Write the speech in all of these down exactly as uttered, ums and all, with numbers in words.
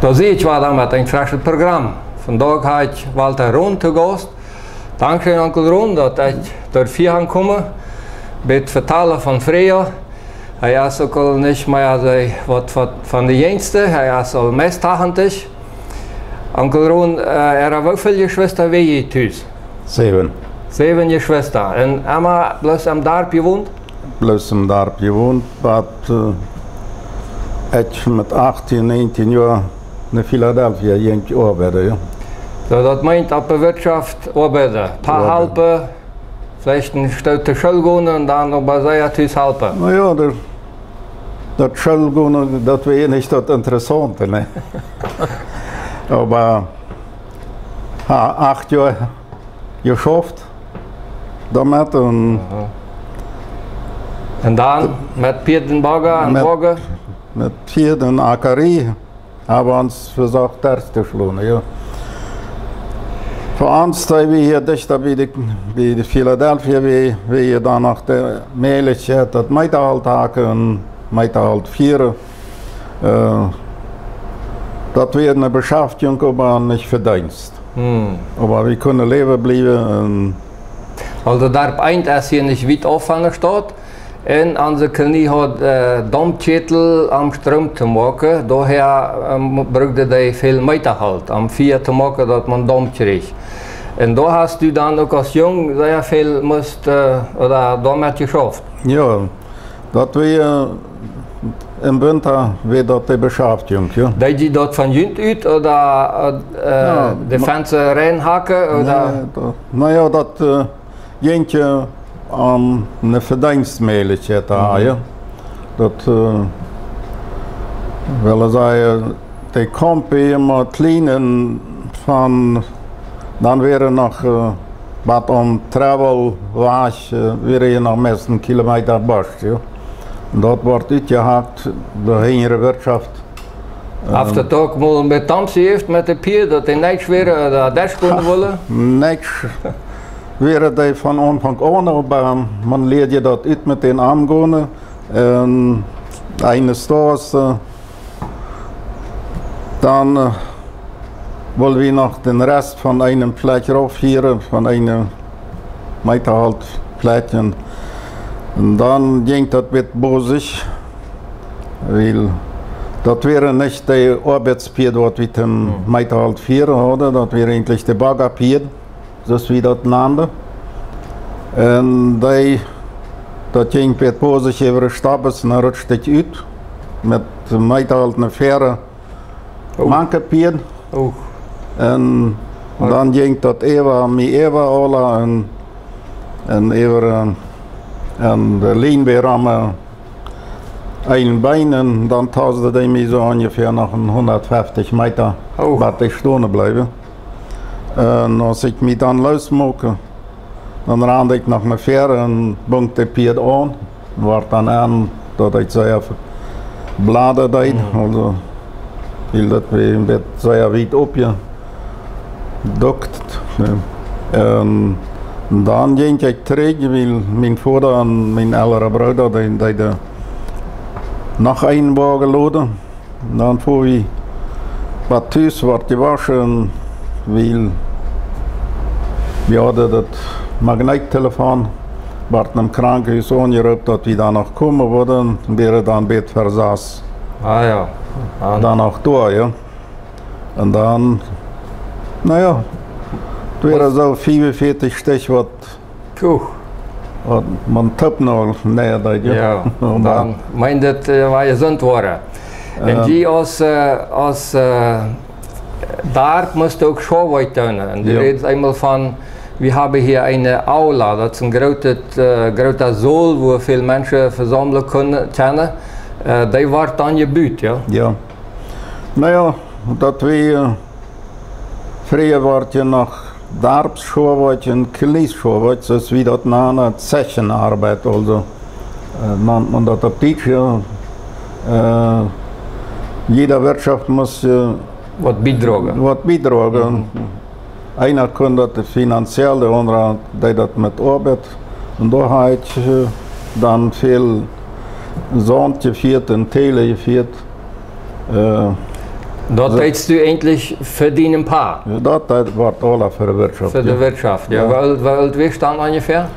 Doa sie ekj wada met een freschet Programm. Vondoag hab ekj Walter Rohn to Gaust. Dankscheen, Onkel Rohn, daut ekj doa hia aunkomen. Bät vetalen von Freja. Hee es uk aul nich mea soo waut, waut von de Jinjste. Hee es aul meist tachentich. Onkel Rohn, äh, äa, woo väl Jeschwista wia jie tus? Säwen. Säwen Jeschwista. Un emma bloos em Darp jewont? Bloos em Darp jewont, waut, äh, ekj met achtieen, näajentieen Joa no Philadelphia jinkj oabeiden, jo. Soo, daut meent opp de Wirtschoft oabeiden. Oabeiden. Halpen, veleicht een Stoot to School gonen un dan oba sea tus halpen. Na jo, daut, daut School gonen, daut wia nich daut Interessaunte, nä. Oba, ha, acht Joa jeschauft doamet un Aha. Un dan met Pieed un Bagga un met, Woagen? Met Pieed un Akarie hab wie ons vesocht derch to schlonen, jo. Fa ons, dee wie hia dichta bie de, bie de Philadelphia, wie, wie hia dan noch de Mäajlichkjeit, daut Meitaholt hacken un Meitaholt fieren. Äh, daut wia eene Beschaftjunk, oba nich Vedeenst. Hm. Oba wie kunnen läwen bliewen un Aulsoo, Darp eent es hia nich wiet auf von de Staut. Un onse Kolonie haud, äh, Daumkjätel om Stroom to moaken. Doahäa, ähm, bruckten dee väl Meitaholt, om Fia to moaken, daut maun Daump kjrieech. Un doa hast du dan uk aus Jung sea väl must, äh, oda doamet jeschauft? Jo, daut wia, äh, em Winta wia daut de Beschaftjunk, jo. Deed jie daut von junt ut, oda, äh, Jo, de ma- Fensta reinhacken, oda? Nä, daut, na jo, daut, äh, jinkj, äh, om eene Vedeenstmäajlichkjeit to haben, Mhm. jo. Daut, äh, well sajen, de Kompi met Lienen von, dan wieren noch, äh, waut aum Travel wajch, äh, wieren hia noch meist een Kilometa Bosch, jo. Un daut wort utjehakt, de hinjre Wirtschoft. Haft Ähm, daut uk mol een bät Daump jejäft met de Pieed, daut dee nich wieren, äh, doa derchgonen wullen? Nich wieren dee von Aunfank aun, oba maun lieed je daut ut met dän aungonen. Un eenes Doages, äh, dan, äh, wull wie noch dän Rest von eene Plakj rauffieren, von eene Meitaholt Plakj. Un dan jinkj daut bät bosich, wiel daut wieren nich de Oabeitspieed, waut wie toom Hm. Meitaholt fieren hauden, daut wieren eejentlich de Baggapieed, soo aus wie daut nanden. Un dee, daut jinkj bät bosich äwa de Stoppes un dan rutscht ekj ut met Meitaholt ne Fäare Oh. Manke Pieed. Oh. Un Oh. Dan jinkj daut äwa, mie äwa aula un, un äwa, äh, un de Lien wia om, äh, een Been un dan tausde dee mie soo onjefäa noch een hundatfeftich Meta, Oh. waut ekj stonen bleef. Un aus ekj mie dan loosmoak, dan rand ekj noch no väaren un bunk de Pieed aun. Wort dan aun, daut ekj sea bladen deed. Mhm. Aulsoo, wiel daut wia een bät sea wiet opjedukt, jo. Un dan jinkj ekj trigj, wiel mien Voda un mien elra Brooda, dee, dee deeden noch eenen Woagen loden. Dan fua wie bat tus, wort jewoschen, wiel wie hauden daut Magneettelefon, wort em Krankenhus aunjeroopt, daut wie dan noch komen wudden, wieren dan bät ver sass. Ah jo. Dan noch doa, jo. Un dan, na jo, et wieren soo fiefunvieetich Stich, waut Puh. Waut maun toop noch, nä, daut, jo. Jo, oba dan meent daut, äh, wia jesunt woaren. Un Jo. jie aus, äh, aus, äh, Darp must uk Schoawoakj doonen. Un du Jo. rätst eemol von, wie haben hia eene Aula, daut es een grootet, äh, groota Saul, wua väl Menschen vesaumlen kunnen, kjennen. Äh, dee wort dan jebut, jo? Jo. Na jo, daut wia, äh, Freeha wort je noch Darpsschoawoakj un Kolonieesschoawoakj, soo aus wie daut nanen, Zechenarbeit, aulsoo, äh, nant maun daut opp Dietsch, jo. Äh, jiede Wirtschoft must, äh, Waut biedroagen. waut biedroagen. Mhm. Eena kunn daut finanziell, de aundra deed daut met Oabeit. Un doa hab ekj, äh, dan väl Saunt jefieet un Täle jefieet. Äh, Daut deetst du eejentlich fa dienen Pa? Daut, daut wort aula fa de Wirtschaft, jo. Fa de Wirtschaft, jo. Woo oolt, woo oolt wia dan onjefäa?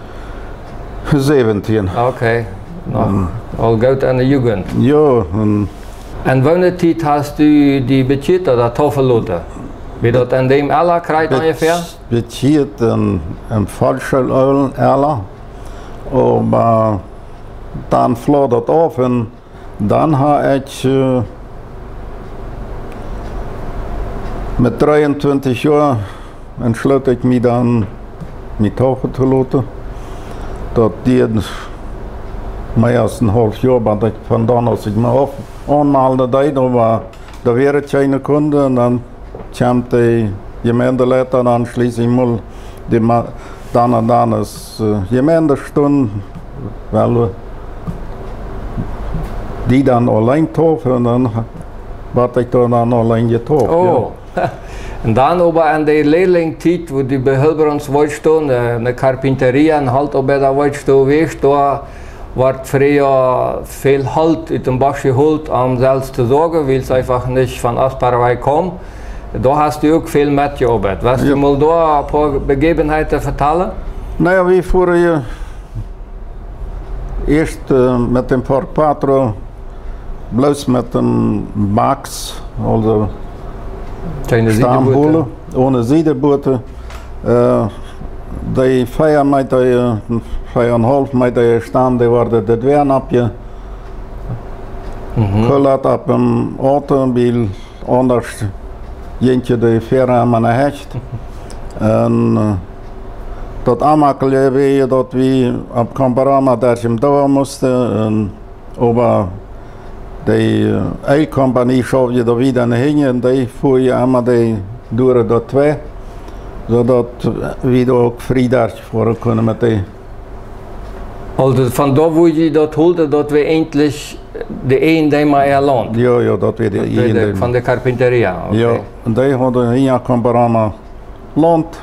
Säwentieen. Okay, noch aul goot enne Jugend. Jo, un... En woone Tiet hast du die bekjieet ooda taufen loten? Wia daut en däm Ella krakjt onjefäa? Bekjieet en, en Volksschool-Ella, oba dan flaut daut auf un dan ha ekj, äh, met dreeuntwintich Joa entschloot ekj mie dan, mie taufen to loten. Daut dieed mea aus een haulf Joa, bat ekj von dan, aus ekj mie auf-, aunmelden deed, oba doa wieren kjeene Kunden un dan kjemt de Jemeindeleiter dan schlieslich mol de Ma-, dan un dan es, äh, Jemeindestund, well wie die dan auleen taufen un dan wort ekj doa dan auleen jetauft, jo. Oh. Un dan oba en de Lehrlingtiet, wua du bie Hülbrandts wort stonen, äh, en de Carpinteria, en Holtoabeida wort stonen, wia doa wort frieha väl Holt ut däm Bosch jeholt, om selfst to soagen, wiels eefach nich von Ost-Paraguay kjeem. Doa hast du uk väl metjeoabeit. West du mol doa een poa Begebenheiten vetalen? Na jo, wie fuaren hia ieescht, äh, met däm Ford Quattro, bloos met däm Box, aulsoo Stamm holen, one Siedebuaten. Äh, dee vea Meeta, äh, vea un haulf Meeta Stamm, dee worden de Dwäa aufje-, kullad opp däm Auto, wiels aundasch jinkj de Fäa emma no Hecht. Un, äh, daut Aunfänglich wia daut wie opp Komparama doa em Doa musten, un oba de, äh, Eelkompanie schaufd doa wieda no hinjen, un dee fua emma de Däa doa twei, soo daut wie doa uk frie derchfoaren kunnen met de. Aulsoo von doa, wua jie daut holden, daut wia eejentlich de Ieejendeema äa Launt? Jo, jo, daut wia de Ieejendeema. Von de Carpinteria, okay. Jo, un dee hauden hia Komparama Launt.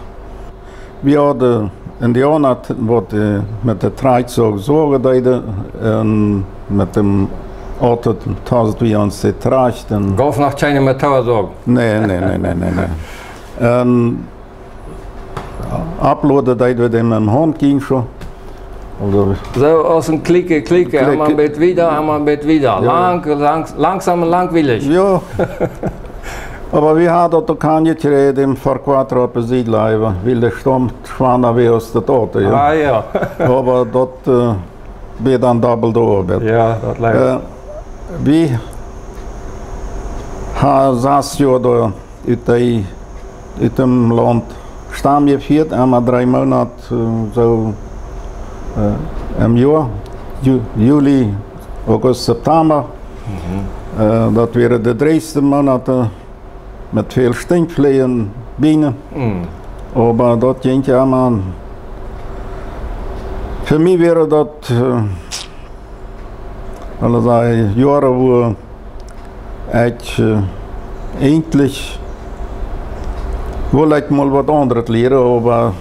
Wie hauden Indiauna, t-, waut, äh, met de Trakjt soo soagen deeden, un met däm Auto tausten wie ons de Trakjt un... Gauf noch kjeene Motorsäagen? Nä, nä, nä, nä, nä, nä. Un opploaden deeden wie dee met de Haunt, jinkj soo. Aulsoo soo aus een Kjlieke, Kjlieke, emol een bät wieda, emol een bät wieda. Jo. Lang, lang, langsom un langwielich. Jo. Oba wie hauden daut uk aunjekjräajen, däm Ford Quattro opp de Sied to lajen, wiels de Staum schwanda wia aus daut Auto, jo. Ah, jo. Oba daut, äh, wia dan dobbel de Oabeit. Jo, daut leet. Äh, wie ha-, sass Joa doa ut de, ut däm Launt Stamm jefieet, emma dree Moonat, äh, soo, äh, em Joa, Ju-, Juli, August, September. Mhm. Äh, daut wieren de dreiste Moonate met väl Stinkjfleejen, Bienen. Mhm. Oba daut jinkj emma. Fa mie wia daut, äh, aulsoo Joaren, wua ekj, äh, eejentlich wull ekj mol waut aundret lieren, oba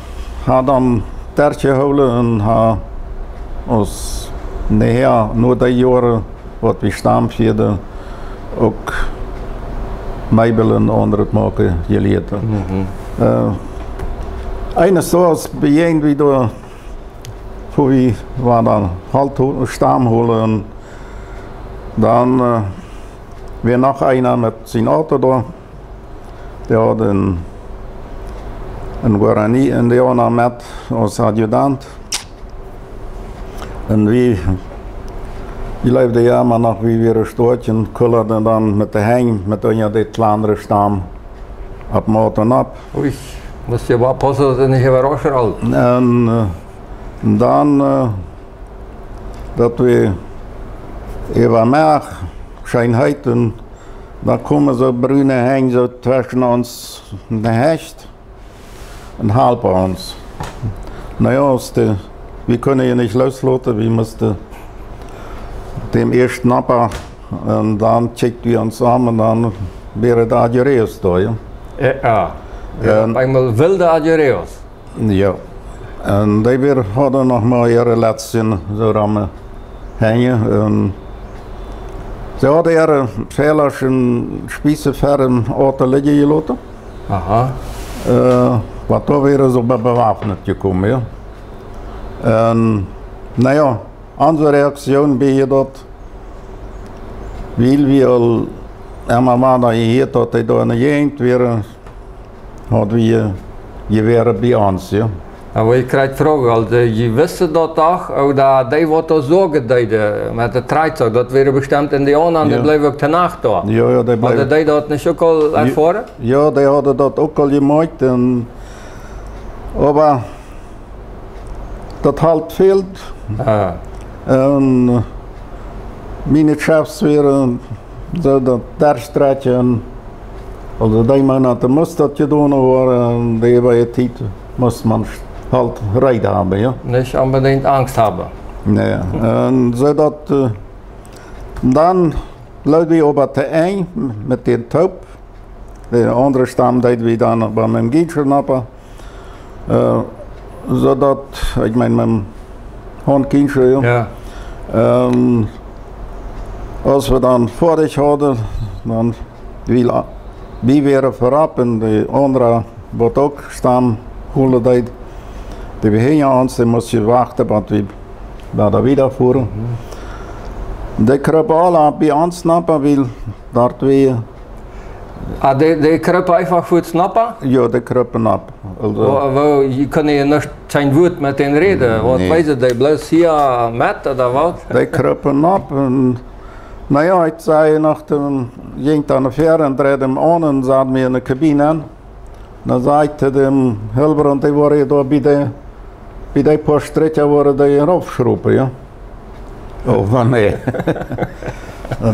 ha dan derchjehoolen un ha aus nohäa, no dee Joaren, waut wie Stamm fieeden, uk Meebel un aundret moaken jelieet. Mhm. Äh, eenes Doages bejäajend wie doa, wua wie wieren dan Holt ho-, Stamm holen, un dan, äh, wia noch eena met sien Auto doa. Dee haud een, een Guarani-Indiauna met aus Adjutant. Un wie jleewden emma noch, wie wieren stoakj un kuljaden dan met de Henj met unja dän kjlandren Stamm opp däm Auto nopp. Ui, must je oppaussen, daut du nich äwarascht woascht. Un, äh, dan, äh, daut wie äwa Moag, scheen heet, un dan kjeemen soo brune Henj soo tweschen ons no Hecht un holpen ons. Na jo, aus de, wie kunnen je nich loosloten, wie musten däm ieescht nopp, un dan kjikjt wie ons om un dan wieren de Agujeros doa, jo. Jo, jo. Jo, opp eemol wilde Agujeros. Jo. Un dee wia, hauden noch mau äare Lätzkjes soo rom de Henj. Un See hauden äare Pfeila un Spieße ver em Auto lijen jeloten. Aha. Äh, waut doa wia, soo be-, bewafnet jekomen, jo. Un, na jo, onse Reaktion wia daut, wiels wie aul emma wada jehieet, daut dee doa enne Jäajent wieren, haud wie Jewäare bie ons, jo. Oba ekj kjrieech Froagen, aulsoo, jie wisten daut doch, ooda dee waut doa Soagen deeden met de Trakjta, daut wieren bestemmt Indiauna, dee bleewen uk de Nacht doa. Jo, jo, dee bleewen. Hauden dee daut nich uk aul erfoaren? Jo, dee hauden daut uk aul jemoakjt, un, oba daut Halt fält. Ah. Un miene Chefs wieren soo daut derchtrakjen. Aulsoo dee Moonat must daut jedonen woaren, un dee äwaje Tiet must maun halt reed haben, jo. Nich onbedinjt Angst haben. Nä, un soo daut, äh, dan leewd wie oba to Enj met dän Toop. De aundre Stamm deed wie dan bie mien Gienschenappa. Äh, soo daut, ekj meen, mien Haunt Giensche, jo. Jo. Ähm, aus wie dan foadich hauden, dan, wie, wie wieren verropp un de aundre, waut uk Stamm holen deed, dee wia hinja ons, dee must je wachten, bat wie doa wieda fuaren. Mhm. Dee krupen aule opp bie ons Nappa, wiels doa wia Ah, dee, dee krupen eefach fuaz nopp? Jo, dee krupen nopp. Aulsoo, woo, woo, jie kjennen je nuscht, kjeen Wuat met dän räden, waut weeten dee, bloos hia met, ooda waut? Dee krupen nopp un, na jo, ekj säd noch, dan jinkj doa no ver un dreid am aun un sad mie enne Kabine aun. Dan säd ekj to däm Hildebrand, dee woaren je doa bie de, bie dee poa Stritja woaren dee raufschrupen, jo. Oh, waut nä.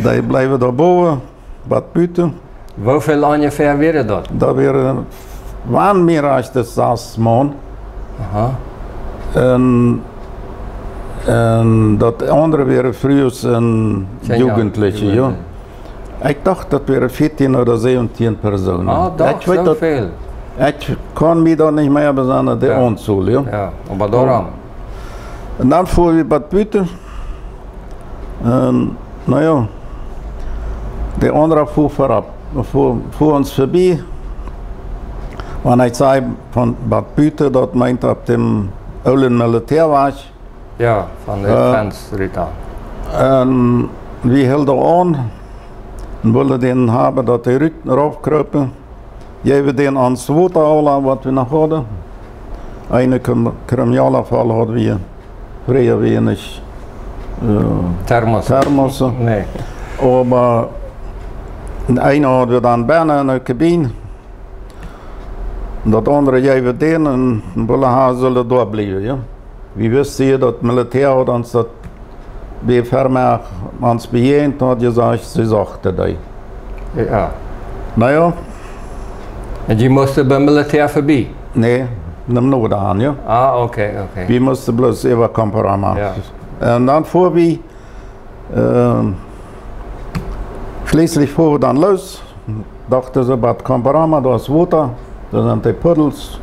Dee bleewen doa bowen. Waut buten? Woo väl onjefäa wieren daut? Daut wieren, wan mie rajcht es, sas Maun. Aha. Un, un daut aundre wieren Frues un Kjinja, Jugentliche, jo. Jugentliche. Ekj docht, daut wieren vieetieen ooda säwentieen Persoonen. Ah, doch, ekj weet soo daut, väl. Ekj kaun mie daut nich mea besennen, de Aunzol, jo. Jo, oba doarom. Un dan fuaren wie waut buten. Un, na jo, de aundre fua verropp, fua, fua ons verbie. Wan ekj säd von waut buten, daut meent opp däm oolen Militäawajch. Jo, von de Fence rut. Un wie hilden aun un wullen dän haben, daut dee rut, raufkrupen. Jeewen dän ons Wota aula, waut wie noch hauden. Eene Krim-, Kriminalfall haud wie, fräa wie nich, äh, Thermos. Thermos. Nä. Oba eene haud wie dan bennen enne Kabine. Daut aundre jeewen dän un wullen haben, sullen doa bliewen, jo. Wie wisten je, daut Militäa haud ons daut bie Vermach ons bejäajent, haud jesajcht, see sochten dee. Jo. Na jo. Un jie musten biem Militäa verbie? Nä, nom Norden aun, jo. Ah, okay, okay. Wie musten bloos äwa Komparama. Jo. Un dan fuaren wie, ähm, schlieslich fuaren wie dan loos. Dochten see, bat Komparama, doa es Wota, doa sent dee Puddels,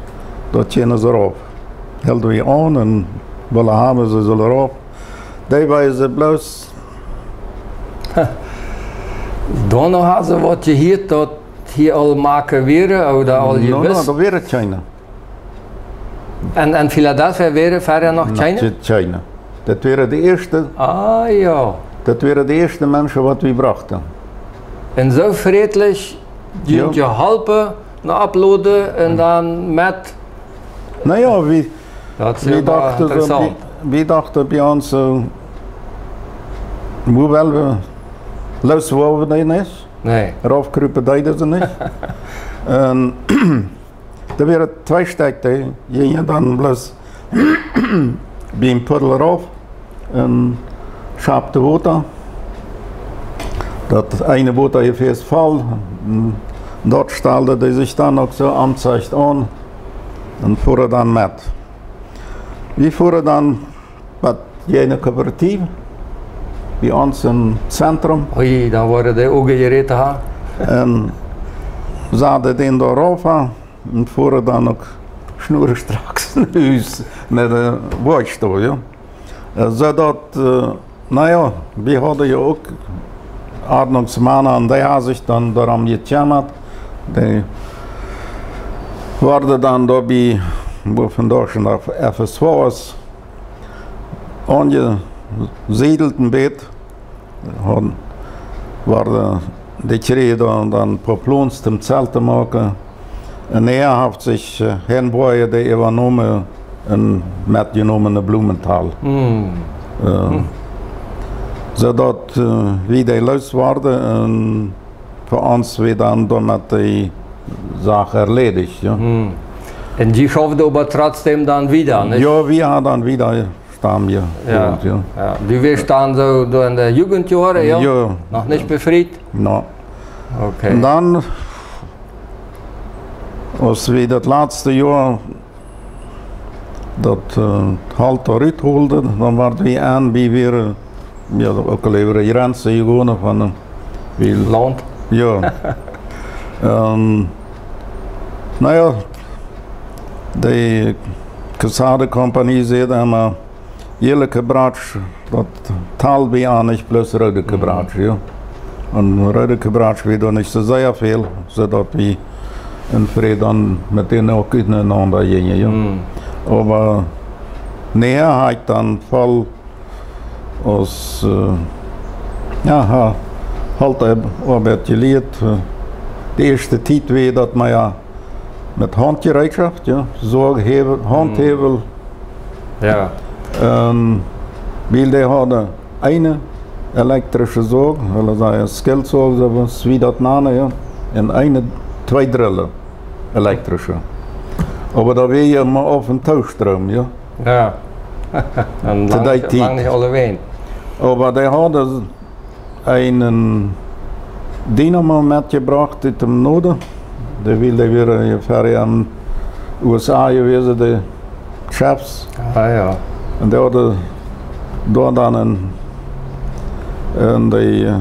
doa kjennen see rauf. Hilden wie aun un wullen haben, see sullen rauf. Dee wieren see bloos. Doano haben see waut jehieet, daut hia aul Make wieren, ooda aul jewist? No, no, doa wieren kjeene. En, en Philadelphia wieren verhäa noch kjeene? Noch kjeene. Daut wieren de ieeschte. Ah, jo. Daut wieren de ieeschte Menschen, waut wie brochten. Un soo frädlich, jo, jeholpen, no oploden un dan met. Na jo, wie, daut es wie dochten soo, interessaunt, wie, wie dochten bie ons soo, woo well wie, loos woaren wie dee nich? Nä. Raufkrupen deeden see nich. Un doa wieren twee Stekj, dee jinjen dan bloos biem Puddel rauf un schapten Wota. Daut eene Wotagefäs voll. Un doa stalden dee sikj dan uk soo aum Zeich aun un fuaren dan met. Wie fuaren dan bat jene Kooperative bie ons em Zentrum. Ui, dan woaren dee Uagen jeräten haben. Un saten dän doa rauf un fuaren dan uk schnurstracks no Hus, no de Woakjstow, jo. Äh, soo daut, äh, na jo, wie hauden jo uk Ordnungsmana, un dee haben sikj dan doarom jekjemmat. Dee worden dan doa bie, wua vondoag noch F S V es, aunjesiedelt een bät. Hauden, worden, dee kjrieejen dan, dan een poa Plons toom Zelt to moaken. Un hee haft sikj, äh, hee un Boaje dee äwajenomen un metjenomen no Blumenthal. Mm. Äh, soo daut, äh, wie dee loos worden un fa ons wia dan doamet dee Sach erledigt, jo. Mm. Un dee schauften oba trotzdäm dan wieda, nich? Jo, wie haben dan wieda Stamm, jo. Jo. Jugend, jo. Jo. Du wieescht dan soo doa en de Jugendjoaren, jo? Jo. Noch nich befriet? No. Okay. Un dan, aus wie daut latste Joa daut, äh, Holt doa rut holden, dan worden wie aun, wie wieren, jo, uk aul äwa de Jrenz jegonen von, äh, wie Launt? Jo. Ähm, na jo, de Casado Kompanie säd emma, Jäle Kebratsch, daut tald wie aun nich bloos Roode Kebratsch, jo. Un Roode Kebratsch wia doa nich soo sea väl, soo daut wie en Fräd dan met dän uk utenaunda jinjen, jo. Oba nohäa hab ekj dan voll aus, äh, jo, ha, Holtoabeit jelieet. Äh, de ieeschte Tiet wia daut mea met Hauntjereetschoft, jo, Soag, Häwel, Haunthäwel. Jo. Ähm, wiels dee hauden eene elektrische Soag, well wie sajen, Skillsoag, soo aus wie daut nanen, jo, un eene, twee Drellen, elektrische. Oba daut wia jo mau opp een Toostroom, jo. Jo. Un to dee Tiet. Lang nich aulewäajen. Oba dee hauden eenen Dynamo metjebrocht ut däm Norden. Dee wiels dee wieren hia ver en de U S A jewast, de Chefs. Ah, jo. Un dee hauden doa dan een, een dee, äh,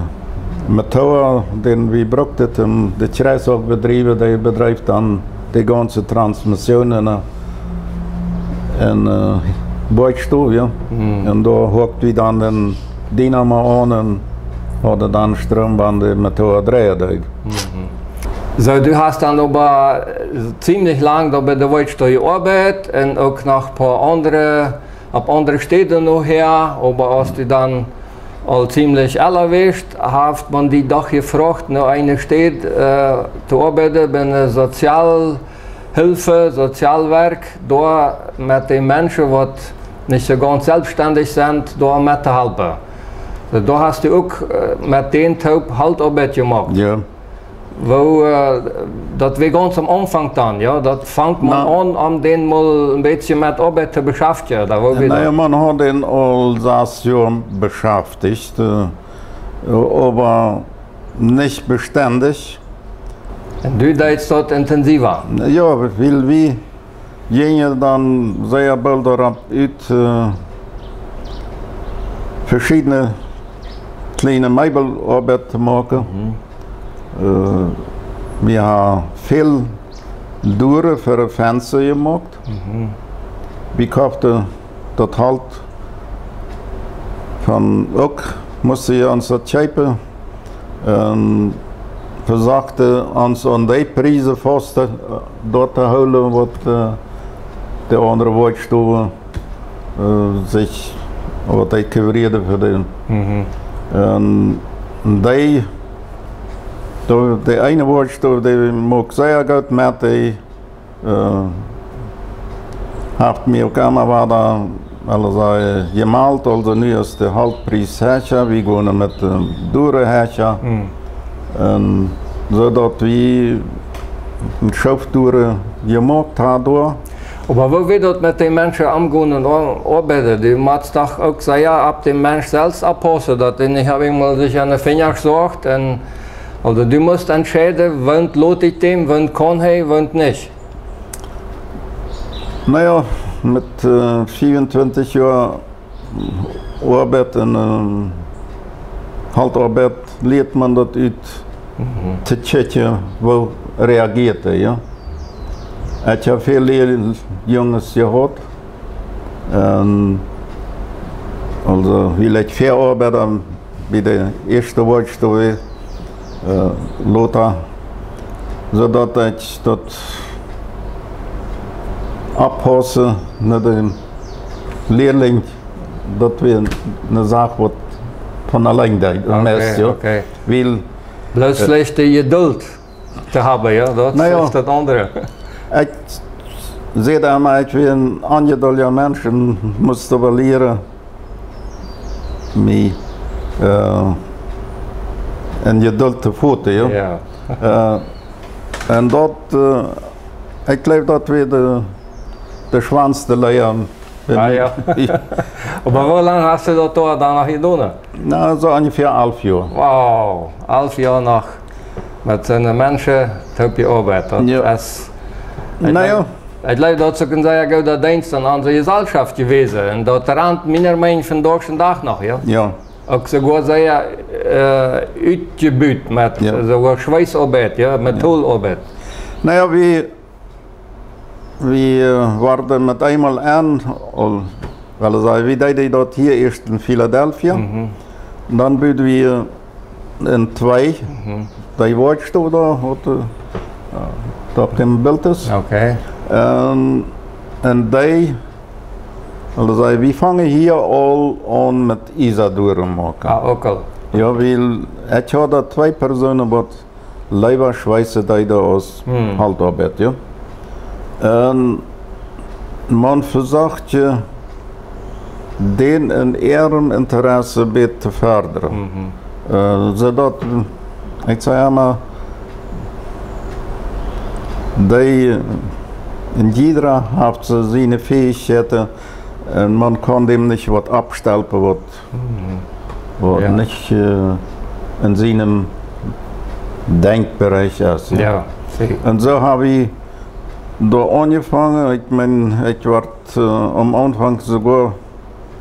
Motor, dän wie bruckten, om de Kjreis uk bedriewen, dee bedreef dan de gaunze Transmission en, äh, en, äh, Boastow, jo. Un doa hoakt wie dan dän Dynamo aun un hauden dan Stroom, wan de Motor dreien deed. Soo, du hast dan oba, äh, ziemlich lang doa bie de Woakjstow jeoabeit un uk noch poa aundre, opp aundre Städen nohäa, oba aus du dan aul ziemlich ella wieescht, haft maun die doch jefroacht, no eene Städ, äh, to oabeiden, bie eene Sozial- Hilfe, Sozialwerk, doa met de Menschen, waut nich soo gaunz selfststendich sent, doa met to halpen. Doa hast du uk, äh, met dän toop Holtoabeit jemoakt. Jo. Woo, äh, daut wia gaunz aum Aunfank dan, jo? Daut fangt maun aun, om dän mol een bät met Oabeit to beschaftjen, ooda woo wia daut? Maun haud dän aul sas Joa beschaftijcht, äh, oba nich bestendich. Un du deetst daut intensiva? Jo, wiels wie jinjen dan sea boolt doaropp ut, äh, veschiedne kjliene Meebeloabeit to moaken. Äh, wie haben väl Däaren fa de Fensta jemoakt. Wie koften daut Holt von uk, musten wie ons daut kjeepen. Un vesochten ons aun dee Priesen faust, äh, doa to hoolen, waut, äh, de aundre Woakjstowen, äh, sikj, waut dee coverieeden fa dän. Un dee, de, de eene Woakjstow, dee muak sea goot met, dee äh, haft mie uk emma wada, aulsoo, äh, jemeldt, aulsoo nu es de Holtpries hecha, wie gonen met de Däaren hecha. Un soo daut wie een Schoof Däaren jemoakt haben doa. Oba woo wia daut met de Menschen aungonen un oa-, oabeiden? Du motst doch uk sea opp dän Mensch selfst oppaussen, daut dee nich opp eemol sikj aun de Finja soacht un, aulsoo, du must entscheiden, woont lot ekj däm, woont kaun hee, woont nich. Na jo, met, äh, fiefuntwintich Joa Oabeit un, ähm, Holtoabeit lieet maun daut ut to kjikjen, woo reagieet hee, jo. Ekj hab väl Lea-, Junges jehaut. Un, aulsoo, wiels ekj väl Oabeit aum bie de ieeschte Woakjstow, äh, lota, soo daut ekj daut oppausse no däm Lehrling, daut wia eene Sach, waut von auleen deed, okay, meist, jo. Okay. Wiel, bloos äh, schlajchte Jedult to haben, jo, daut na jo, es daut aundre. Ekj säd emma, ekj wia een onjeduldja Mensch un must oba lieren, mie, äh, enn Jedult to foten, jo. Jo. Äh, un daut, äh, ekj jleew, daut wia de, de schwoaste Lia. Ah, jo. Jo. Oba woo lang hast du daut doa dan noch jedonen? Na, soo onjefäa alf Joa. Wow, alf Joa noch met soone Menschen toop jeoabeit. Daut jo. Es, ekj na jo, jleew, ekj jleew, daut es uk een sea gooda Deenst aun onse Jeselschoft jewast. Un daut rant miene Meenunk vondoag dän Dach noch, jo? Jo. Uk soogoa sea, äh, utjebut met jo. Soogoa Schweesoabeit, jo, jo. Metoloabeit. Na jo, wie, wie, äh, worden met eemol aun, aul, well ekj sajen, wie deeden daut hia ieescht enn Philadelphia. Mhm. Dan buden wie enn twee, mhm, dee Woakjstow doa, waut, äh, doa opp däm Bilt es. Okay. Un, un dee, well ekj sajen, wie fungen hia aul aun met Iesaduaren moaken. Ah, uk aul. Jo, wiel, ekj haud doa twee Persoonen, waut leewa schweesen deeden aus hm. Holtoabeit, jo. Un maun vesocht je, dän enn äarem Interesse bät to fördren. Mhm. Äh, soo daut, ekj saj emma, dee, een jieda haft soo siene Fäichkjeiten, un maun kaun däm nich waut oppstelpen, waut mhm. Waut jo. Nich, äh, enn sienem Denkbereich es, jo. Jo, secha. Un soo hab wie doa aunjefongen. Ekj meen, ekj wort, äh, aum Aunfank soogoa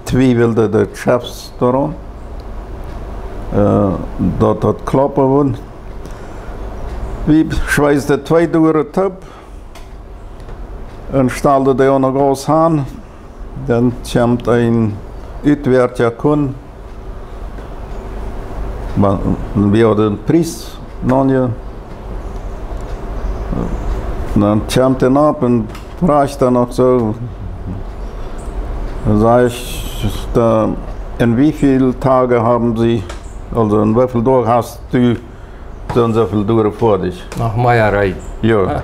twiewelde de Chefs doaraun, äh, daut daut kloppen wudd. Wie schweesden twee Duaren toop un stalden dee aun de Gauss han. Dan kjemt een utwäatja Kunde. Oba wie hauden een Pries aunje-, dan kjemt hee opp un froagt dan uk soo, saj ekj, äh, in wie väl Doag haben Sie, aulsoo enn woo väl Doag hast du soo un soo väl Duaren foadich. Noch mea rein. Jo. Ah.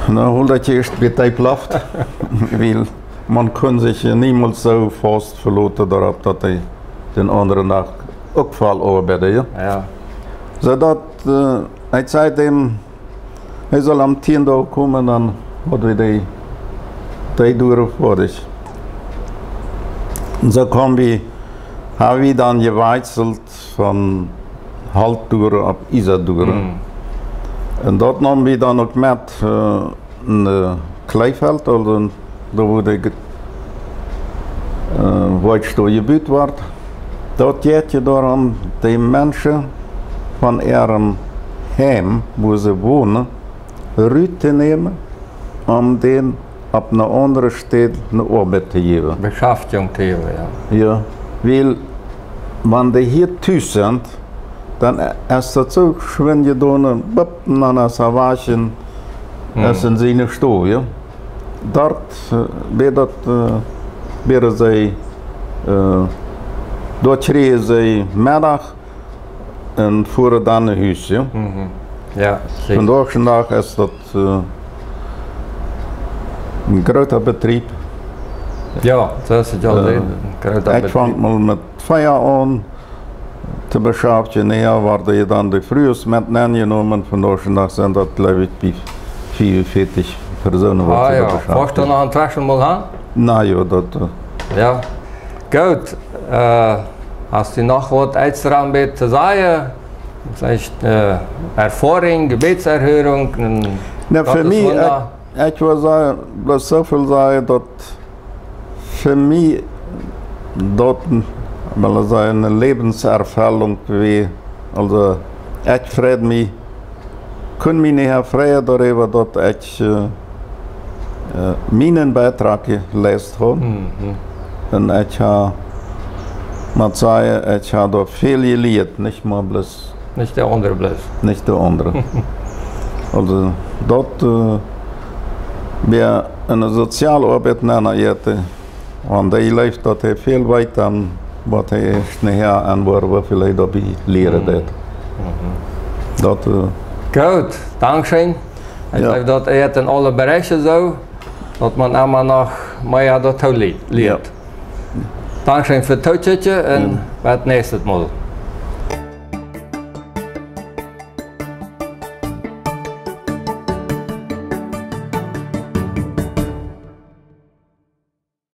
Nu, hold ekj ieescht bie de Loft, wiel maun kunn sikj niemols soo faust veloten doaropp, daut hee dän aundren Dach uk voll oabeiden, jo. Jo. Soo daut, äh, ekj säd däm, hee saul aum tienden Dach komen, dan haud wie dee, dee Duaren foadich. Un soo kaum wie, hab wie dan jewakjselt von Holtduaren opp Iesaduaren. Mhm. Un daut neem wie dan uk met, äh, no Kleefeld, aulsoo doa wua de Ge-, äh, Woakjstow jebut wort. Daut jeit je doarom, de Menschen von äa Heim, wua see wonen, rut to nämen, om dän opp eene aundre Städ eene Oabeit to jäwen. Beschaftjunk to jäwen, jo. Jo, wiel, wan dee hia tus sent, dan es daut soo schwind jedonen, bup, dan es hee wajch, hm, es enn siene Stow, jo. Doa, äh, wia daut, äh, wieren see, äh, doa kjrieejen see Meddach un fuaren dan no Hus, jo. Mhm. Jo, secha. Vondoag dän Dach es daut, äh, een groota Betrieb. Jo, daut es daut jo, äh, een groota Betrieb. Ekj funk mol met vea aun to beschaftjen, nu jo, worden je dan de Frues met nenjenomen. Vondoag dän Dach sent daut, jleew ekj, bie vieeunvieetich Persoonen, waut ah, jo, beschaftjen. Woascht du noch een Twesschenmol han? Na jo, daut, äh, jo. Goot, äh, hast du noch waut extra met to sajen? Veleicht, äh, Erfoarunk, Jebädserhörunk, een, na, fa mie, ekj, ekj well sajen, bloos soo väl sajen, daut fa mie daut, well ekj sajen, eene Läwenserfellunk wia. Aulsoo, ekj freid mie, kunn mie nich erfreien doaräwa, daut ekj, äh, äh, mienen Beitrag jeleist haud. Mhm. Un ekj hab Mott sajen, ekj hab doa väl jelieet, nich mau bloos, nich de aundre bloos, nich de aundre. Aulsoo, daut, äh, wia enne Sozialoabeit, nä, nä, jeit, äh, wan dee jleeft, daut hee väl weet, dan woat hee nohäa enwoaren, woo väl hee doabie lieren deed. Daut, äh, Goot, dankscheen. Ekj jleew, daut jeit en aule Bereiche soo, daut maun emma noch mea doatoo lie-, lieet. Dankscheen fa tookjikjen un bat näakjstet Mol.